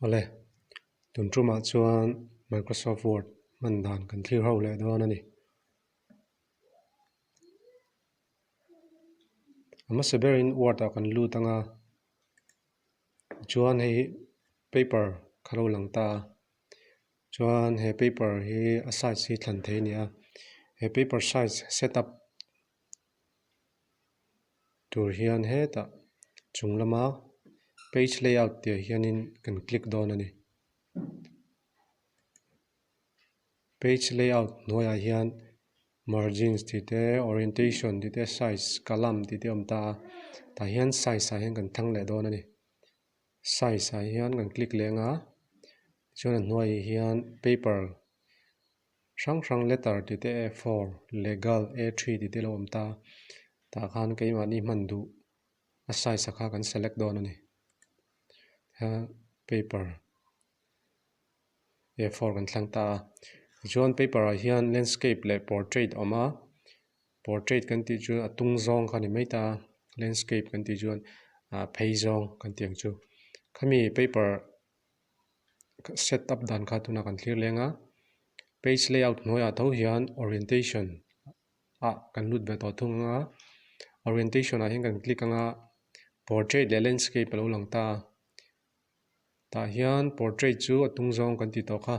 Awle, tun tumah chuan Microsoft Word hman dan kan thlir ho leh dawn a ni. A hmasa berin Word ah kan lut ang a, chuan hei hi paper kha lo lang ta a, chuan he paper hi a size hi thlan theih a ni a, he paper size set up tur hian hetah chung lama page layout tih ah hianin kan click dawn a ni. Page layout hnuaiah hian margins tih te orientation tih te size column tih te a awm ta a tah hian size ah hian kan thlang leh dawn a ni. Size ah hian kan click leh ang a tichuan a hnuaiah hian paper hrang hrang letter tih te A four legal A three tih te a lo awm ta a tah khan keimahni hman duh a size ah kha kan select dawn a ni paper A four kan thlang ta a tichuan paper ah hian landscape leh portrait a awm a portrait kan tih chu a tung zawng kha a ni mai ta a landscape kan tih chuan ah phei zawng kan tih ang chu khami paper set up dan kha tunah kan thlir leng a page layout hnuaiah tho hian orientation ah kan lut ve tawh thung ang a orientation ah hian kan click ang a portrait leh landscape a lo lang ta a tah hian portrait chu a tung zawng kan ti tawh kha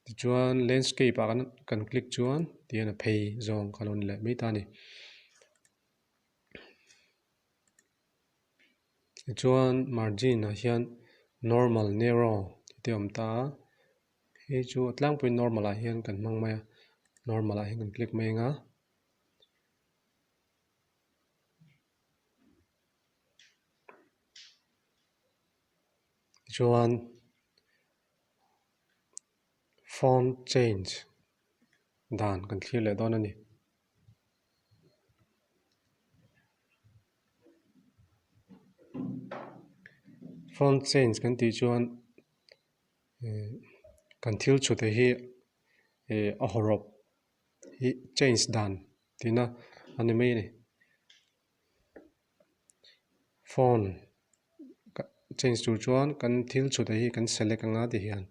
tichuan landscape ah kan click chuan tihian a phei zawng kha a lo ni leh mai ta a ni. Tichuan margin ah hian normal narrow tih te a awm ta a hei chu a tlangpuiin normal ah hian kan hmang mai a normal ah hian kan click mai ang a. Tichuan font change dan kan thlir leh dawn a ni. Font change kan tih chuan kan thil chhute hi ih a hawrawp hi change dan tihna a ni mai a ni. Phone change tur chuan kan thil chhute hi kan select anga ti hian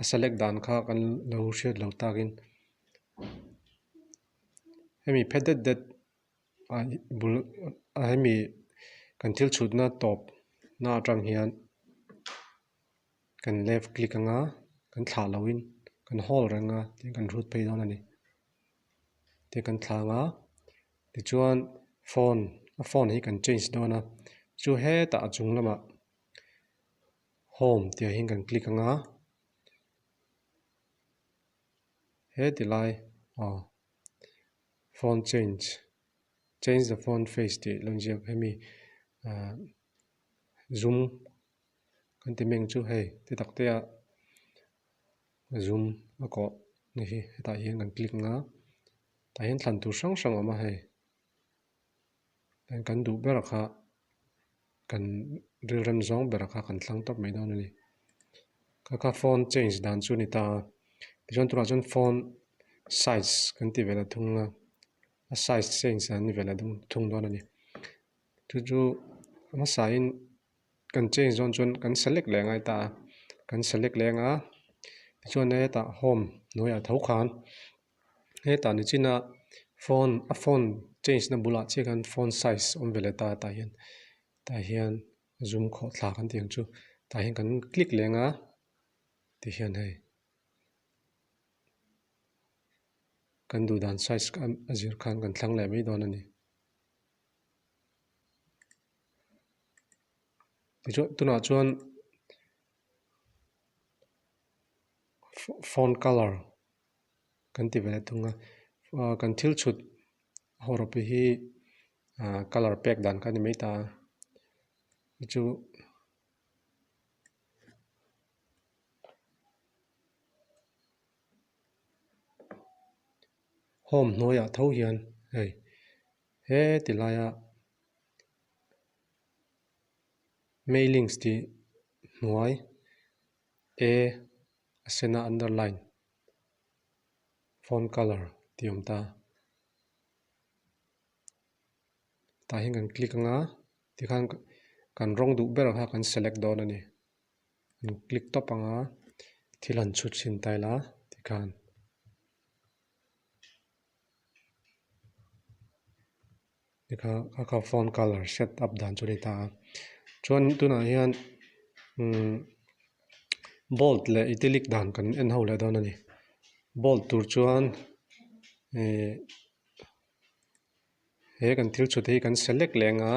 a select dan kha kan lo hriat lo takin hemi phe det det ah bul hemi kan thil chhutna tawp na atang hian kan left click anga kan thlah loin kan hold reng a tin kan hrut phei dawn a ni. Te kan thlang a tichuan phone a phone hi kan change dawn a chu hetah a chung lamah home tih ah hian kan click ang a heti lai aw phone change change the phone face tih lo inziak hemi ah zoom kan ti meng chu hei ti tak te ah zoom a kawh ni hi hetah hian kan click ang a tah hian thlan tur hrang hrang a awm a hei kan duh ber kha kan rilrem zawng ber kha kan thlang tawp mai dawn a ni kha kha phone change dan chu a ni ta a tichuan tunah chuan phone size kan ti ve leh thung a a size change dan a ni ve leh thung dawn a ni chu chu a hmasain kan change dawn chuan kan select leh ngai ta a kan select leh ang a tichuan hetah home hnuaiah tho khan hetah nichina phone a phone change na bulah chiah khan phone size awm ve leh ta a tah hian tah hian zoom khawh thla kan tih ang chu tah hian kan click leh ang a tihian hei kan duh dan size a zir khan kan thlang leh mai dawn a ni. Tichuan tunah chuan phone colour kan ti ve leh thung a ah kan thil chhut hawrawp hi ah colour pek dan kha a ni mai ta a chu home hnuaiah tho hian hei Heti laia mailings tih hnuai A a sena underline font colour tih a awm ta. Tah hian kan click anga tikhan Kan rawng duh ber kha kan select dawn a ni. Kan click tawp ang a, thil han chhut chhin ta ila tikhan. Tikha kha kha font colour set up dan chu a ni ta a. Chuan tunah hian umm bold leh italic dan kan en ho leh dawn a ni. Bold tur chuan ihh he kan thil chhut hi kan select leh ang a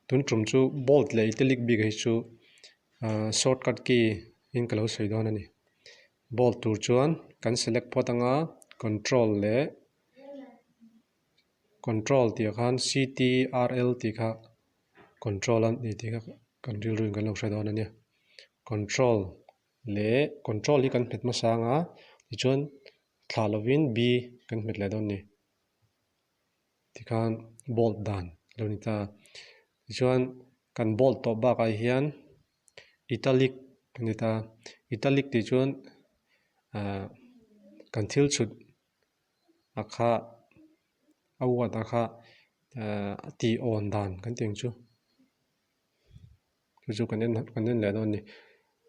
tun tum chu bold leh italic bik hi chu ahh shortcut key in ka lo sawi dawn a ni bold tur chuan kan select phawt ang a control leh control tih ah khan c t r l tih kha control a ni tih kha kan rilru in kan lo hre dawn a nia control leh control hi kan hmet hmasa ang a tichuan thlah lovin b kan hmet leh dawn a ni tikhan bold dan a lo ni ta tichuan kan bold tawh bakah hian italic a ni ta italic tih chuan ahh kan thil chhut a kha a word a kha ahh a tih awn dan kan tih ang chu. Chu chu kan en kan en leh dawn a ni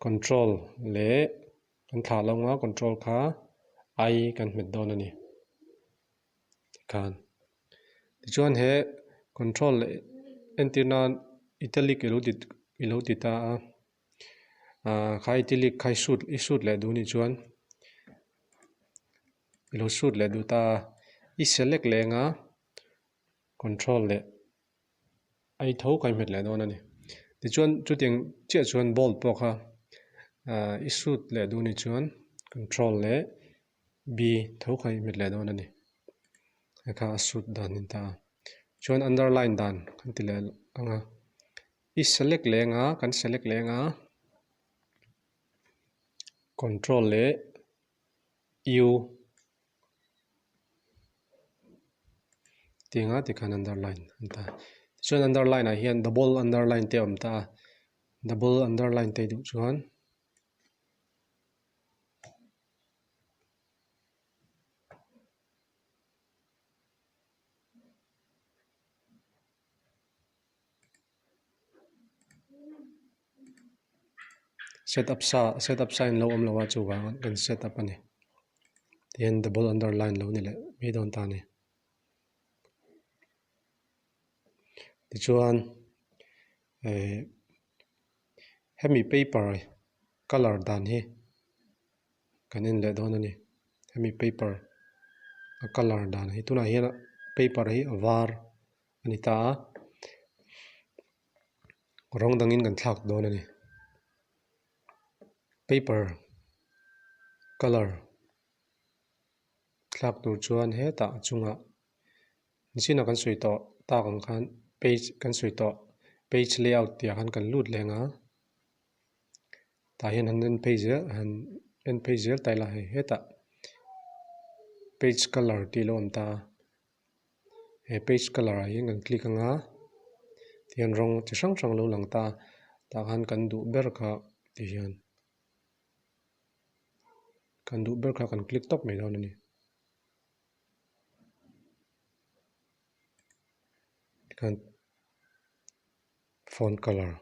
control leh kan thlah lo anga control kha I kan hmet dawn a ni tikhan tichuan he control leh entir nan italic ilo ti ilo ti ta a ah kha italic kha i sut i sut leh duh anih chuan ilo sut leh duh ta a i select leh anga control leh. A i tho kai hmet leh dawn a ni. Tichuan chutiang chiah chuan bolt pawh kha ahh i sut leh duh ni chuan control leh B tho kai hmet leh dawn a ni. Hei kha a sut dan a ni ta a. Chuan underline dan kan ti leh ang a. I select leh ang a kan select leh ang a control leh U. Tinga tikhan underline an ta tichuan underline ah hian double underline te a awm ta a double underline te duh chuan Set up sa set up sa in lo awm lo a chuvang kan set up a ni tihian double underline lo ni leh mai dawn ta a ni tichuan eh hemi paper colour dan hi kan en leh dawn a ni hemi paper a colour dan hi tunah hian paper hi a var a ni ta a rawng dangin kan thlak dawn a ni paper colour thlak tur chuan hetah a chungah nichinah kan sawi tawh tak ang khan page kan sawi tawh page layout tih ah khan kan lut leh ang a tah hian han en phei zel han en phei zel ta ila hei hetah page colour tih a lo awm ta a. He page colour ah hian kan click ang a tihian rawng chi hrang hrang a lo lang ta a tah khan kan duh ber kha ti hian kan duh ber kha kan click tawp mai dawn a ni tikhan font colour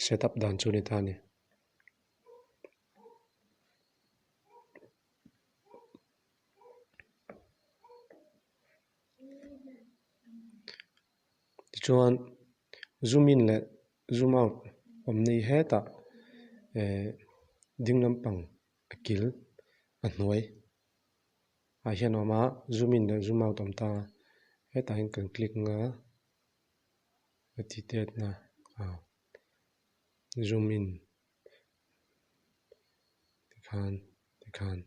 set up dan chu a ni ta a ni. Tichuan zoom in leh zoom out awm nei hetah eh ding lampang a kil a hnuai ah hian a awm a zoom in leh zoom out a awm ta a hetah hian kan click ang a a ti tet na ah zoom in tikhan tikhan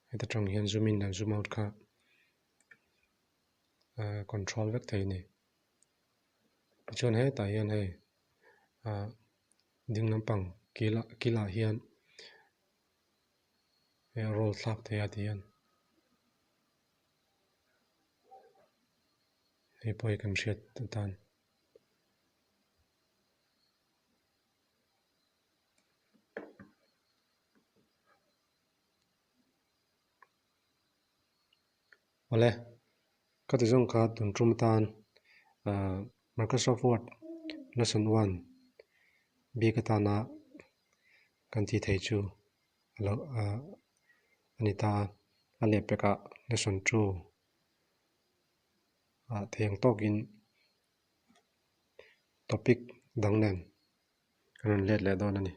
heta tang hian zoom in leh zoom out kha ahh control vek thei a ni tichuan hetah hian hei ahh ding lampang kil ah kil ah hian hei a roll thlak thei a ti hian hei pawh hi kan hriat atan. Awle, ka ti zawng kha tun tum atan Ahh Microsoft Word lesson one bik atana kan tih theih chu a lo ahh a ni ta a, a lehpekah lesson two ah thei ang tawkin topic dang nen kan rawn let leh dawn a ni.